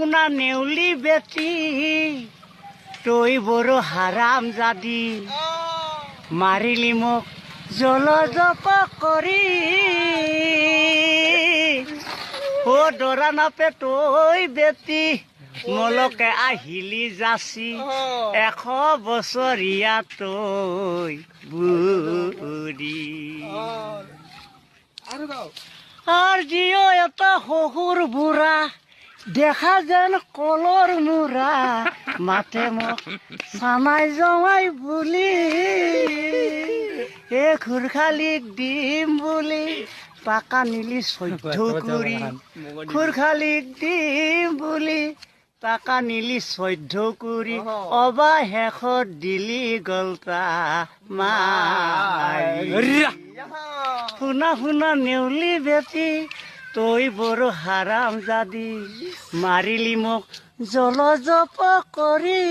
শুনা নেউলি বেটি, তই বড় হাৰাম জাদি, মাৰিলি মোক জল জপ কৰি। অ দৰা নাপে তই বেটি, মলকে আহিলি যাচি, 100 বছৰীয়া তই বুঢ়ী। আৰু জিঅ এটা শহুৰ বুঢ়া, দেখা যেন কলৰ মূৰা, মাতে মোক চানাই জমাই বুলি। এ খুৰখালিক দিম বুলি টাকা নিলি 14 কুৰি, খুৰখালিক দিম বুলি টাকা নিলি 14 কুৰি, অবা শেষত দিলি গলতা মাৰি। শুনা শুনা নেউলি বেটি, তই বড় হাৰাম জাদি, মাৰিলি মোক জল জপ কৰি।